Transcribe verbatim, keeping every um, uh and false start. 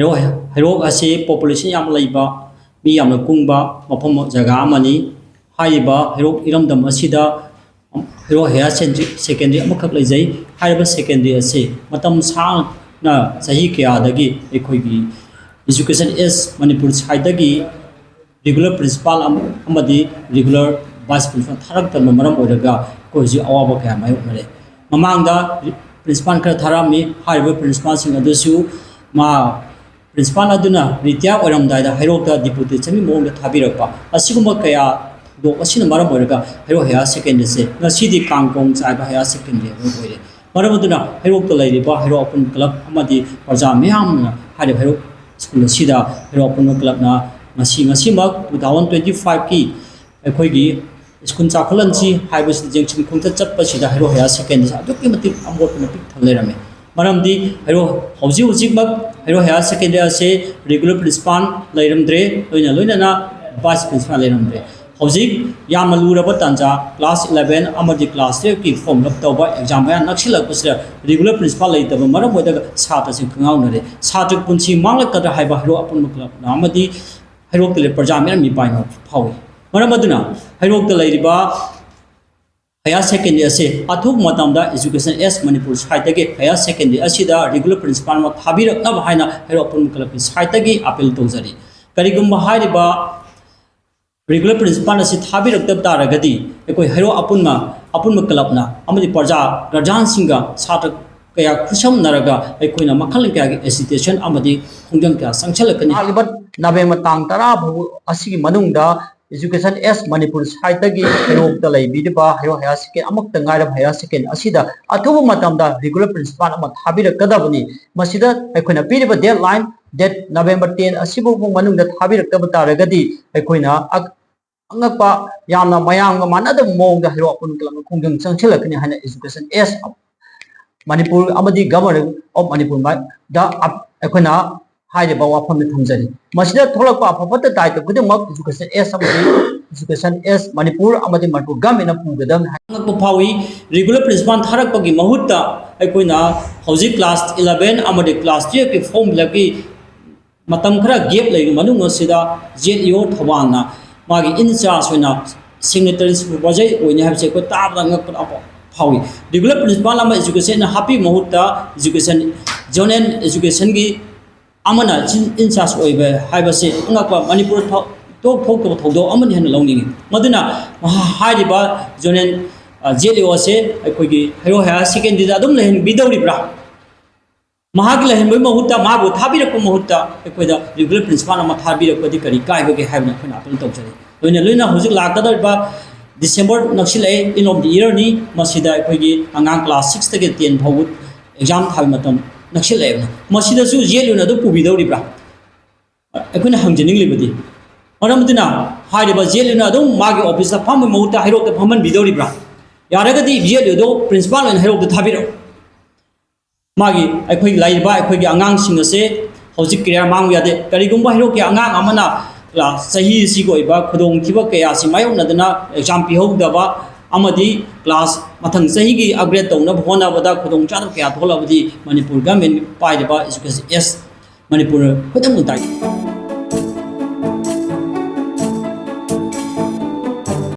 ꯍꯩꯔꯣꯛ, ꯍꯩꯔꯣꯛ ꯑꯁꯤ ꯄꯣꯄꯨꯂꯦꯁꯟ ꯌꯥꯝꯅ ꯂꯩꯕ, ꯃꯤ ꯌꯥꯝꯅ ꯀꯨꯡꯕ ꯃꯐꯝ, ꯖꯒꯥ ꯑꯃꯅꯤ꯫ ꯍꯥꯏꯔꯤꯕ ꯍꯩꯔꯣꯛ ꯏꯔꯝꯗꯝ ꯑꯁꯤꯗ ꯍꯩꯔꯣꯛ ꯍꯥꯌꯔ ꯁꯦꯀꯦꯟꯗꯔꯤ, ꯁꯦꯀꯦꯟꯗꯔꯤ ꯑꯃꯈꯛ ꯂꯩꯖꯩ꯫ ꯍꯥꯏꯔꯤꯕ ꯁꯦꯀꯦꯟꯗꯔꯤ ꯑꯁꯤ ꯃꯇꯝ ꯁꯥꯡꯅ, ꯆꯍꯤ ꯀꯌꯥꯗꯒꯤ ꯑꯩꯈꯣꯏꯒꯤ Education Act ꯃꯅꯤꯄꯨꯔ ꯁꯥꯏꯠꯇꯒꯤ ꯔꯤꯒꯨꯂꯔ ꯄ꯭ꯔꯤꯟꯁꯤꯄꯥꯜ ꯑꯃ ꯑꯃꯗꯤ ꯔꯤꯒꯨꯂꯔ ꯚꯥꯏꯁ ꯄ꯭ꯔꯤꯟꯁꯤꯄꯥꯜ ꯊꯥꯔꯛꯇꯕꯅ ꯃꯔꯝ ꯑꯣꯏꯔꯒ ꯑꯩꯈꯣꯏ ꯍꯧꯖꯤꯛ ꯑꯋꯥꯕ ꯀꯌꯥ ꯃꯥꯌꯣꯛꯅꯔꯦ꯫ ꯃꯃꯥꯡꯗ ꯄ꯭ꯔꯤꯟꯁꯤꯄꯥꯜ ꯈꯔ ꯊꯥꯔꯛꯑꯝꯃꯤ꯫ ꯍꯥꯏꯔꯤꯕ ꯄ꯭ꯔꯤꯟꯁꯤꯄꯥꯜꯁꯤꯡ ꯑꯗꯨꯁꯨ ꯃꯥ ꯄ꯭ꯔꯤꯟꯁꯤꯄꯥꯜ ꯑꯗꯨꯅ ꯔꯤꯇꯥꯌꯔ ꯑꯣꯏꯔꯝꯗꯥꯏꯗ ꯍꯩꯔꯣꯛꯇ ꯗꯤꯄꯨꯇꯦꯁꯟꯒꯤ ꯃꯑꯣꯡꯗ ꯊꯥꯕꯤꯔꯛꯄ ꯑꯁꯤꯒꯨꯝꯕ ꯀꯌꯥ ꯊꯧꯗꯣꯛ ꯑꯁꯤꯅ ꯃꯔꯝ ꯑꯣꯏꯔꯒ ꯍꯩꯔꯣꯛ ꯍꯥꯌꯔ ꯁꯦꯀꯦꯟꯗꯔꯤꯁꯦ ꯉꯁꯤꯗꯤ ꯀꯥꯡꯀꯣꯡ ꯆꯥꯏꯕ ꯍꯥꯌꯔ ꯁꯦꯀꯦꯟꯗꯔꯤ ꯑꯃ ꯑꯣꯏꯔꯦ꯫ ꯃꯔꯝ ꯑꯗꯨꯅ ꯍꯩꯔꯣꯛꯇ ꯂꯩꯔꯤꯕ ꯍꯩꯔꯣꯛ ꯑꯄꯨꯟꯕ ꯀ꯭ꯂꯕ ꯑꯃꯗꯤ ꯄ꯭ꯔꯖꯥ ꯃꯤꯌꯥꯝꯅ ꯍꯥꯏꯔꯤꯕ ꯍꯩꯔꯣꯛ ꯁ꯭ꯀꯨꯜ ꯑꯁꯤꯗ ꯍꯩꯔꯣꯛ ꯑꯄꯨꯟꯕ ꯀ꯭ꯂꯕꯅ ꯉꯁꯤ, ꯉꯁꯤꯃꯛ two thousand twenty fiveꯀꯤ ꯑꯩꯈꯣꯏꯒꯤ ꯁ꯭ꯀꯨꯜ ꯆꯥꯎꯈꯠꯍꯟꯁꯤ ꯍꯥꯏꯕꯁꯤ ꯌꯦꯡꯁꯤꯟ ꯈꯣꯡꯆꯠ ꯆꯠꯄꯁꯤꯗ ꯍꯩꯔꯣꯛ ꯍꯥꯌꯔ ꯁꯦꯀꯦꯟꯗꯔꯤꯁꯦ ꯑꯗꯨꯛꯀꯤ ꯃꯇꯤꯛ ꯑꯃꯣꯠꯄꯅ ꯄꯤꯛ ꯊꯜ ꯂꯩꯔꯝꯃꯤ꯫ ꯃꯔꯝꯗꯤ ꯍꯩꯔꯣꯛ, ꯍꯧꯖꯤꯛ ꯍꯧꯖꯤꯛꯃꯛ ꯍꯩꯔꯣꯛ ꯍꯥꯌꯔ ꯁꯦꯀꯦꯟꯗꯔꯤ ꯑꯁꯤ ꯔꯤꯒꯨꯂꯔ ꯄ꯭ꯔꯤꯟꯁꯤꯄꯥꯜ ꯂꯩꯔꯝꯗ꯭ꯔꯦ, ꯂꯣꯏꯅ ꯂꯣꯏꯅꯅ ꯚꯥꯏꯁ ꯄ꯭ꯔꯤꯟꯁꯤꯄꯥꯜ ꯂꯩꯔꯝꯗ꯭ꯔꯦ꯫ ꯍꯧꯖꯤꯛ ꯌꯥꯝꯅ ꯂꯨꯔꯕ ꯇꯥꯟꯖꯥ, ꯀ꯭ꯂꯥꯁ eleven ꯑꯃꯗꯤ ꯀ꯭ꯂꯥꯁ twelveꯀꯤ ꯐꯣꯔꯝ ꯐꯤꯜ ꯑꯞ ꯇꯧꯕ, ꯑꯦꯛꯖꯥꯝ ꯃꯌꯥ ꯅꯛꯁꯤꯜꯂꯛꯄꯁꯤꯗ ꯔꯤꯒꯨꯂꯔ ꯄ꯭ꯔꯤꯟꯁꯤꯄꯥꯜ ꯂꯩꯇꯕ ꯃꯔꯝ ꯑꯣꯏꯔꯒ ꯁꯥꯇ꯭ꯔꯁꯤꯡ ꯀꯪꯉꯥꯎꯅꯔꯦ꯫ ꯁꯥꯇ꯭ꯔꯒꯤ ꯄꯨꯟꯁꯤ ꯃꯥꯡꯂꯛꯀꯗ꯭ꯔꯥ ꯍꯥꯏꯕ ꯍꯩꯔꯣꯛ ꯑꯄꯨꯟꯕ ꯀ꯭ꯂꯕꯅ ꯑꯃꯗꯤ ꯍꯩꯔꯣꯛꯇ ꯂꯩꯕ ꯄ꯭ꯔꯖꯥ ꯃꯤꯌꯥꯝ ꯃꯤꯄꯥꯏꯅ ꯐꯥꯎꯏ꯫ ꯃꯔꯝ ꯑꯗꯨꯅ ꯍꯩꯔꯣꯛꯇ ꯂꯩꯔꯤꯕ ꯍꯥꯌꯔ ꯁꯦꯀꯦꯟꯗꯔꯤ ꯑꯁꯤ ꯑꯊꯨꯕ ꯃꯇꯝꯗ Education Act ꯃꯅꯤꯄꯨꯔ ꯁꯥꯏꯠꯇꯒꯤ ꯍꯥꯌꯔ ꯁꯦꯀꯦꯟꯗꯔꯤ ꯑꯁꯤꯗ ꯔꯤꯒꯨꯂꯔ ꯄ꯭ꯔꯤꯟꯁꯤꯄꯥꯜ ꯑꯃ ꯊꯥꯕꯤꯔꯛꯅꯕ ꯍꯥꯏꯅ ꯍꯩꯔꯣꯛ ꯑꯄꯨꯟꯕ ꯀ꯭ꯂꯕꯀꯤ ꯁꯥꯏꯠꯇꯒꯤ ꯑꯥꯄꯤꯜ ꯇꯧꯖꯔꯤ꯫ ꯀꯔꯤꯒꯨꯝꯕ ꯍꯥꯏꯔꯤꯕ ꯔꯤꯒꯨꯂꯔ ꯄ꯭ꯔꯤꯟꯁꯤꯄꯥꯜ ꯑꯁꯤ ꯊꯥꯕꯤꯔꯛꯇꯕ ꯇꯥꯔꯒꯗꯤ ꯑꯩꯈꯣꯏ ꯍꯩꯔꯣꯛ ꯑꯄꯨꯟꯕ, ꯑꯄꯨꯟꯕ ꯀ꯭ꯂꯕꯅ ꯑꯃꯗꯤ ꯄ꯭ꯔꯖꯥ ꯒꯥꯔꯖꯤꯌꯥꯟꯁꯤꯡꯒ ꯁꯥꯇ꯭ꯔ ꯀꯌꯥ ꯈꯨꯠꯁꯝꯅꯔꯒ ꯑꯩꯈꯣꯏꯅ ꯃꯈꯜ ꯀꯌꯥꯒꯤ ꯑꯦꯖꯤꯇꯦꯁꯟ ꯑꯃꯗꯤ ꯈꯣꯡꯖꯪ ꯀꯌꯥ ꯆꯪꯁꯤꯜꯂꯛꯀꯅꯤ꯫ ꯂꯥꯛꯂꯤꯕ ꯅꯕꯦꯝꯕꯔ ꯇꯥꯡ ꯇꯔꯥ ꯐꯥꯎꯕ ꯑꯁꯤꯒꯤ ꯃꯅꯨꯡꯗ Education Act ꯃꯅꯤꯄꯨꯔ ꯁꯥꯏꯠꯇꯒꯤ ꯍꯩꯔꯣꯛꯇ ꯂꯩꯕꯤꯔꯤꯕ ꯍꯩꯔꯣꯛ ꯍꯥꯌꯔ ꯁꯦꯀꯦꯟꯗꯔꯤ ꯑꯃꯈꯛꯇ ꯉꯥꯏꯔꯕ ꯍꯥꯌꯔ ꯁꯦꯀꯦꯟꯗꯔꯤ ꯑꯁꯤꯗ ꯑꯊꯨꯕ ꯃꯇꯝꯗ ꯔꯤꯒꯨꯂꯔ ꯄ꯭ꯔꯤꯟꯁꯤꯄꯥꯜ ꯑꯃ ꯊꯥꯕꯤꯔꯛꯀꯗꯕꯅꯤ꯫ ꯃꯁꯤꯗ ꯑꯩꯈꯣꯏꯅ ꯄꯤꯔꯤꯕ deadline date November ten ꯑꯁꯤꯐꯥꯎꯕ ꯃꯅꯨꯡꯗ ꯊꯥꯕꯤꯔꯛꯇꯕ ꯇꯥꯔꯒꯗꯤ ꯑꯩꯈꯣꯏꯅ ꯑꯛ-, ꯑꯉꯛꯄ, ꯌꯥꯝꯅ ꯃꯌꯥꯝꯒ ꯃꯥꯟꯅꯗꯕ ꯃꯑꯣꯡꯗ ꯍꯩꯔꯣꯛ ꯑꯄꯨꯟꯕ ꯀ꯭ꯂꯕꯅ ꯈꯣꯡꯖꯪ ꯆꯪꯁꯤꯜꯂꯛꯀꯅꯤ ꯍꯥꯏꯅ Education Act ꯃꯅꯤꯄꯨꯔ ꯑꯃꯗꯤ Government of ꯃꯅꯤꯄꯨꯔꯗ ꯑꯩꯈꯣꯏꯅ ꯍꯥꯏꯔꯤꯕ ꯋꯥꯐꯝꯗ ꯊꯝꯖꯔꯤ꯫ ꯃꯁꯤꯗ ꯊꯣꯛꯂꯛꯄ ꯑꯐ ꯐꯠꯇ ꯗꯥꯏꯇ ꯈꯨꯗꯤꯡꯃꯛ Education Act ꯑꯃꯗꯤ Education Act ꯃꯅꯤꯄꯨꯔ ꯑꯃꯗꯤ ꯃꯅꯤꯄꯨꯔ Governmentꯅ ꯄꯨꯒꯗꯕꯅꯤ ꯍꯥꯏ꯫ ꯑꯉꯛꯄ ꯐꯥꯎꯏ꯫ ꯔꯤꯒꯨꯂꯔ ꯄ꯭ꯔꯤꯟꯁꯤꯄꯥꯜ ꯊꯥꯔꯛꯄꯒꯤ ꯃꯍꯨꯠꯇ ꯑꯩꯈꯣꯏꯅ ꯍꯧꯖꯤꯛ ꯀ꯭ꯂꯥꯁ eleven ꯑꯃꯗꯤ ꯀ꯭ꯂꯥꯁ twelveꯀꯤ ꯐꯣꯔꯝ ꯐꯤꯜ ꯑꯞꯀꯤ ꯃꯇꯝ ꯈꯔ gap ꯂꯩꯔꯕ ꯃꯅꯨꯡ ꯑꯁꯤꯗ Z E O ꯊꯧꯕꯥꯜꯅ ꯃꯥꯒꯤ in charge ꯑꯣꯏꯅ signatory supervisor ꯑꯣꯏꯅꯤ ꯍꯥꯏꯕꯁꯦ ꯑꯩꯈꯣꯏ ꯇꯥꯕꯗ ꯉꯛꯄ ꯐꯥꯎꯏ꯫ Regular principal ꯑꯃ education ꯍꯥꯞꯄꯤ ꯃꯍꯨꯠꯇ education, zonal educationꯒꯤ ꯑꯃꯅ in charge ꯑꯣꯏꯕ ꯍꯥꯏꯕꯁꯤ ꯑꯉꯛꯄ, ꯃꯅꯤꯄꯨꯔ ꯊꯣꯛ ꯊꯣꯛꯇꯕ ꯊꯧꯗꯣꯛ ꯑꯃꯅꯤ ꯍꯥꯏꯅ ꯂꯧꯅꯤꯡꯏ꯫ ꯃꯗꯨꯅ ꯍꯥꯏꯔꯤꯕ zonal Z E O ꯑꯁꯦ ꯑꯩꯈꯣꯏꯒꯤ ꯍꯩꯔꯣꯛ higher secondaryꯗ ꯑꯗꯨꯝ ꯂꯩꯍꯟꯕꯤꯗꯧꯔꯤꯕ꯭ꯔꯥ? ꯃꯍꯥꯛꯀꯤ ꯂꯩꯍꯟꯕꯒꯤ ꯃꯍꯨꯠꯇ, ꯃꯍꯥꯛꯄꯨ ꯊꯥꯕꯤꯔꯛꯄ ꯃꯍꯨꯠꯇ ꯑꯩꯈꯣꯏꯗ regular principal ꯑꯃ ꯊꯥꯕꯤꯔꯛꯄꯗꯤ ꯀꯔꯤ ꯀꯥꯏꯕꯒꯦ ꯍꯥꯏꯕꯅ ꯑꯩꯈꯣꯏꯅ appeal ꯇꯧꯖꯔꯤ꯫ ꯂꯣꯏꯅ ꯂꯣꯏꯅ ꯍꯧꯖꯤꯛ ꯂꯥꯛꯀꯗꯧꯔꯤꯕ December ꯅꯛꯁꯤꯜꯂꯛꯑꯦ, end of the yearꯅꯤ꯫ ꯃꯁꯤꯗ ꯑꯩꯈꯣꯏꯒꯤ ꯑꯉꯥꯡ class sixꯇꯒꯤ ten ꯐꯥꯎꯕ exam ꯊꯥꯕ ꯃꯇꯝ ꯅꯛꯁꯤꯜꯂꯛꯑꯦꯕ꯫ ꯃꯁꯤꯗꯁꯨ Z E Oꯅ ꯑꯗꯨꯝ ꯄꯨꯕꯤꯗꯧꯔꯤꯕ꯭ꯔꯥ? ꯑꯩꯈꯣꯏꯅ ꯍꯪꯖꯅꯤꯡꯂꯤꯕꯗꯤ, ꯃꯔꯝ ꯑꯗꯨꯅ ꯍꯥꯏꯔꯤꯕ Z E Oꯅ ꯑꯗꯨꯝ ꯃꯥꯒꯤ officeꯇ ꯐꯝꯕꯒꯤ ꯃꯍꯨꯠꯇ ꯍꯩꯔꯣꯛꯇ ꯐꯝꯍꯟꯕꯤꯗꯧꯔꯤꯕ꯭ꯔꯥ? ꯌꯥꯔꯒꯗꯤ Z E O ꯑꯗꯨ principal ꯑꯣꯏꯅ ꯍꯩꯔꯣꯛꯇ ꯊꯥꯕꯤꯔꯛꯎ꯫ ꯃꯥꯒꯤ, ꯑꯩꯈꯣꯏꯒꯤ ꯂꯩꯔꯤꯕ ꯑꯩꯈꯣꯏꯒꯤ ꯑꯉꯥꯡꯁꯤꯡ ꯑꯁꯦ ꯍꯧꯖꯤꯛ career ꯃꯥꯡꯕ ꯌꯥꯗꯦ꯫ ꯀꯔꯤꯒꯨꯝꯕ ꯍꯩꯔꯣꯛꯀꯤ ꯑꯉꯥꯡ ꯑꯃꯅ class, ꯆꯍꯤ ꯑꯁꯤꯒꯤ ꯑꯣꯏꯕ ꯈꯨꯗꯣꯡꯊꯤꯕ ꯀꯌꯥꯁꯤ ꯃꯥꯌꯣꯛꯅꯗꯨꯅ exam ꯄꯤꯍꯧꯗꯕ ꯑꯃꯗꯤ class ꯃꯊꯪ ꯆꯍꯤꯒꯤ upgrade ꯇꯧꯅꯕ ꯍꯣꯠꯅꯕꯗ ꯈꯨꯗꯣꯡꯆꯥꯗꯕ ꯀꯌꯥ ꯊꯣꯛꯂꯕꯗꯤ ꯃꯅꯤꯄꯨꯔ government ꯄꯥꯏꯔꯤꯕ education, yes, ꯃꯅꯤꯄꯨꯔ ꯈꯨꯗꯝ ꯑꯣꯏꯅ ꯇꯥꯛꯏ꯫